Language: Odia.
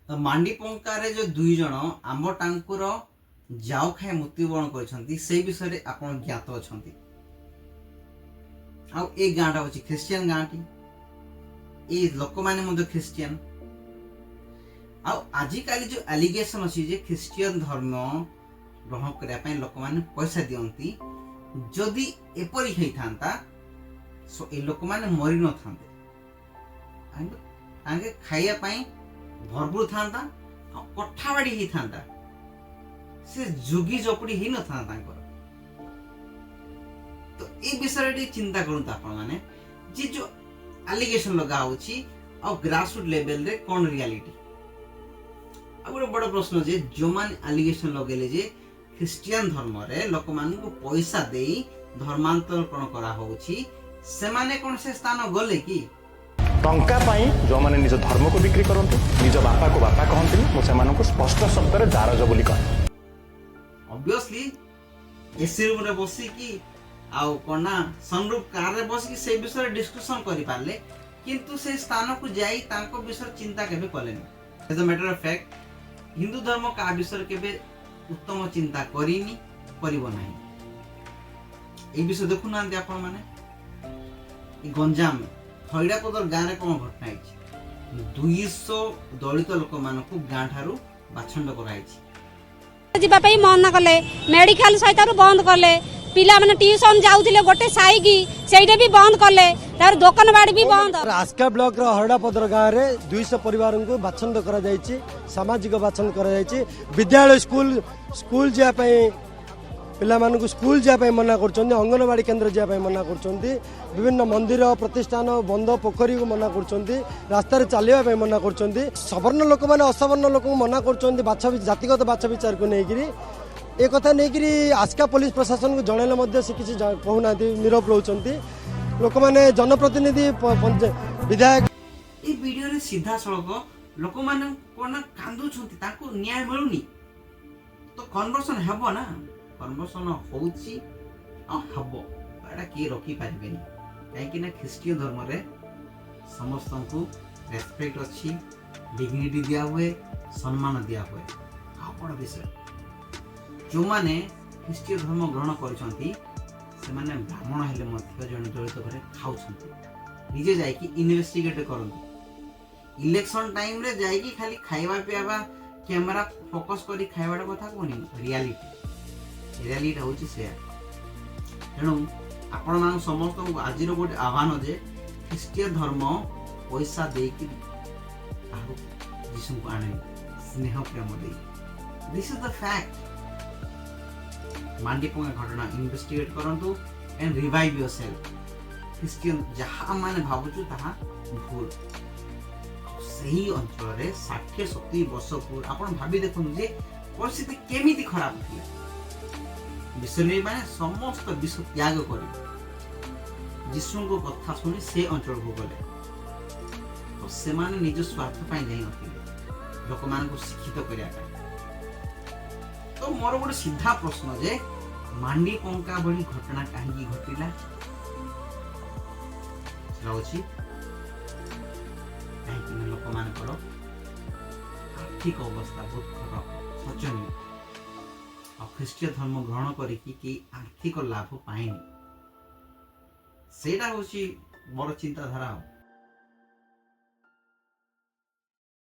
ତ ମାଣ୍ଡିପଙ୍କାରେ ଯେଉଁ ଦୁଇ ଜଣ ଆମ୍ବ ଟାଙ୍କୁର ଜାଉ ଖାଇ ମୃତ୍ୟୁବରଣ କରିଛନ୍ତି, ସେଇ ବିଷୟରେ ଆପଣ ଜ୍ଞାତ ଅଛନ୍ତି। ଆଉ ଏଇ ଗାଁଟା ହେଉଛି ଖ୍ରୀଷ୍ଟିଆନ ଗାଁଟି। ଏଇ ଲୋକମାନେ ମଧ୍ୟ ଖ୍ରୀଷ୍ଟିଆନ। ଆଉ ଆଜିକାଲି ଯେଉଁ ଆଲିଗେସନ ଅଛି ଯେ ଖ୍ରୀଷ୍ଟିଆନ ଧର୍ମ ଗ୍ରହଣ କରିବା ପାଇଁ ଲୋକମାନେ ପଇସା ଦିଅନ୍ତି, ଯଦି ଏପରି ହେଇଥାନ୍ତା, ସୋ ଏଇ ଲୋକମାନେ ମରିନଥାନ୍ତେ। ତାଙ୍କେ ଖାଇବା ପାଇଁ ଭରପୁର ଥାନ୍ତା ଆଉ କୋଠାବାଡ଼ି ହେଇଥାନ୍ତା, ସେ ଝୁଗି ଝୋପଡ଼ି ହେଇନଥାନ୍ତା ତାଙ୍କର। ତ ଏଇ ବିଷୟରେ ଟିକେ ଚିନ୍ତା କରନ୍ତୁ ଆପଣମାନେ ଯେ ଯୋଉ ଆଲିଗେସନ ଲଗା ହଉଛି ଆଉ ଗ୍ରାସରୁଟ୍ ଲେଭେଲରେ କ'ଣ ରିଆଲିଟି। ଆଉ ଗୋଟେ ବଡ଼ ପ୍ରଶ୍ନ ଯେ ଯେଉଁମାନେ ଆଲିଗେସନ ଲଗେଇଲେ ଯେ ଖ୍ରୀଷ୍ଟିଆନ ଧର୍ମରେ ଲୋକମାନଙ୍କୁ ପଇସା ଦେଇ ଧର୍ମାନ୍ତରଣ କରାହଉଛି, ସେମାନେ କ'ଣ ସେ ସ୍ଥାନ ଗଲେ କି? ଟଙ୍କା ପାଇଁ ଯେଉଁମାନେ ନିଜ ଧର୍ମକୁ ବିକ୍ରି କରନ୍ତି, ନିଜ ବାପାକୁ ବାପା କହନ୍ତିନି, ମୁଁ ସେମାନଙ୍କୁ ସ୍ପଷ୍ଟ ଶବ୍ଦରେ ଜାରଜ ବୋଲି କହେ। ଅବଭିୟସଲି ଏସି ରୁମ୍ରେ ବସିକି ଆଉ କ'ଣ ନା ସନରୁଫ୍ କାରରେ ବସିକି ସେଇ ବିଷୟରେ ଡିସ୍କସନ୍ କରିପାରିଲେ, କିନ୍ତୁ ସେ ସ୍ଥାନକୁ ଯାଇ ତାଙ୍କ ବିଷୟରେ ଚିନ୍ତା କେବେ କଲେନି। As a matter of fact, Hindu ଧର୍ମ କାହା ବିଷୟରେ କେବେ ଉତ୍ତମ ଚିନ୍ତା କରିନି, କରିବ ନାହିଁ। ଏଇ ବିଷୟ ଦେଖୁନାହାନ୍ତି ଆପଣମାନେ, ଏ ଗଞ୍ଜାମ ଖଇଡ଼ାପଦର ଗାଁରେ କ'ଣ ଘଟଣା ହେଇଛି? 200 ଦଳିତ ଲୋକମାନଙ୍କୁ ଗାଁ ଠାରୁ ବାଛଣ୍ଡ କରାହେଇଛି। ଯିବା ପାଇଁ ମନା କଲେ, ମେଡିକାଲ ସହିତ ବନ୍ଦ କଲେ। ପିଲାମାନେ ଟିଉସନ ଯାଉଥିଲେ ଗୋଟେ ସାଇକି, ସେଇଟା ବି ବନ୍ଦ କଲେ। ତାପରେ ଦୋକାନ ବାଡ଼ି ବି ବନ୍ଦ। ଆସ୍କା ବ୍ଲକର ହରଡ଼ାପଦର ଗାଁରେ 200 ପରିବାରଙ୍କୁ ବାଛନ୍ଦ କରାଯାଇଛି, ସାମାଜିକ ବାଛନ୍ଦ କରାଯାଇଛି। ବିଦ୍ୟାଳୟ, ସ୍କୁଲ, ସ୍କୁଲ ଯିବା ପାଇଁ ପିଲାମାନଙ୍କୁ ସ୍କୁଲ ଯିବା ପାଇଁ ମନା କରୁଛନ୍ତି, ଅଙ୍ଗନବାଡ଼ି କେନ୍ଦ୍ର ଯିବା ପାଇଁ ମନା କରୁଛନ୍ତି, ବିଭିନ୍ନ ମନ୍ଦିର, ପ୍ରତିଷ୍ଠାନ, ବନ୍ଧ, ପୋଖରୀକୁ ମନା କରୁଛନ୍ତି, ରାସ୍ତାରେ ଚାଲିବା ପାଇଁ ମନା କରୁଛନ୍ତି। ସବର୍ଣ୍ଣ ଲୋକମାନେ ଅସବର୍ଣ୍ଣ ଲୋକଙ୍କୁ ମନା କରୁଛନ୍ତି ବାଛ, ଜାତିଗତ ବାଛ ବିଚାରକୁ ନେଇକିରି। ଏ କଥା ନେଇକିରି ଆସ୍କା ପୋଲିସ ପ୍ରଶାସନକୁ ଜଣାଇଲେ ମଧ୍ୟ ସେ କିଛି କହୁନାହାନ୍ତି, ନିରବ ରହୁଛନ୍ତି ଲୋକମାନେ। ଜନପ୍ରତିନିଧି, ବିଧାୟକ। ଏଇ ଭିଡ଼ିଓରେ ସିଧାସଳଖ ଲୋକମାନେ କ'ଣ ନା କାନ୍ଦୁଛନ୍ତି, ତାଙ୍କୁ ନ୍ୟାୟ ମିଳୁନି। ତ କନଭର୍ସନ ହେବ ନା? କନଭର୍ସନ ହଉଛି ଆଉ ହେବ, ଏଇଟା କିଏ ରୋକିପାରିବେନି। କାହିଁକି ନା ଖ୍ରୀଷ୍ଟୀୟ ଧର୍ମରେ ସମସ୍ତଙ୍କୁ ରେସପେକ୍ଟ ଅଛି, ଡିଗ୍ନିଟି ଦିଆ ହୁଏ, ସମ୍ମାନ ଦିଆ ହୁଏ। ଆଉ ବଡ଼ ବିଷୟ, ଯେଉଁମାନେ ଖ୍ରୀଷ୍ଟୀୟ ଧର୍ମ ଗ୍ରହଣ କରିଛନ୍ତି, ସେମାନେ ବ୍ରାହ୍ମଣ ହେଲେ ମଧ୍ୟ ଜଣେ ଦଳିତ ଘରେ ଖାଉଛନ୍ତି। ନିଜେ ଯାଇକି ଇନଭେଷ୍ଟିଗେଟ୍ କରନ୍ତୁ। ଇଲେକ୍ସନ ଟାଇମରେ ଯାଇକି ଖାଲି ଖାଇବା ପିଇବା କ୍ୟାମେରା ଫୋକସ୍ କରି ଖାଇବାଟା କଥା କହୁନି, ରିଆଲିଟି, ରିଆଲିଟି ହେଉଛି ସେୟା। ତେଣୁ ଆପଣମାନଙ୍କୁ ସମସ୍ତଙ୍କୁ ଆଜିର ଗୋଟେ ଆହ୍ୱାନ ଯେ ଖ୍ରୀଷ୍ଟୀୟ ଧର୍ମ ପଇସା ଦେଇକି କାହାକୁ ଯୀଶୁଙ୍କୁ ଆଣେନି, ସ୍ନେହ ପ୍ରେମ ଦେଇ। This is the fact. Mandipanga ଘଟଣା ଇନଭେଷ୍ଟିଗେଟ୍ କରନ୍ତୁ and revive yourself. Christian ଯାହା ମାନେ ଭାବୁଛୁ ତାହା ଭୁଲ। ସେହି ଅଞ୍ଚଳରେ 60-70 ବର୍ଷ ପୂର୍ବ ଆପଣ ଭାବି ଦେଖନ୍ତୁ ଯେ ପରିସ୍ଥିତି କେମିତି ଖରାପ ଥିଲା। ମିଶନାରୀ ମାନେ ସମସ୍ତ ବିଷ ତ୍ୟାଗ କରି ଯୀଶୁଙ୍କ କଥା ଶୁଣି ସେ ଅଞ୍ଚଳକୁ ଗଲେ। ତ ସେମାନେ ନିଜ ସ୍ୱାର୍ଥ ପାଇଁ ଯାଇନଥିଲେ, ଲୋକମାନଙ୍କୁ ଶିକ୍ଷିତ କରିବା ପାଇଁ। ତ ମୋର ଗୋଟେ ସିଧା ପ୍ରଶ୍ନ ଯେ ମାଣ୍ଡି ପଙ୍କା ଭଳି ଘଟଣା କାହିଁକି ଘଟିଲା? ସେଟା ହେଉଛି କାହିଁକି ନା ଲୋକମାନଙ୍କର ଆର୍ଥିକ ଅବସ୍ଥା ବହୁତ ଖରାପ, ଶୋଚନୀୟ। ଆଉ ଖ୍ରୀଷ୍ଟୀୟ ଧର୍ମ ଗ୍ରହଣ କରିକି କେହି ଆର୍ଥିକ ଲାଭ ପାଏନି, ସେଇଟା ହେଉଛି ବଡ଼ ଚିନ୍ତାଧାରା। ଆଉ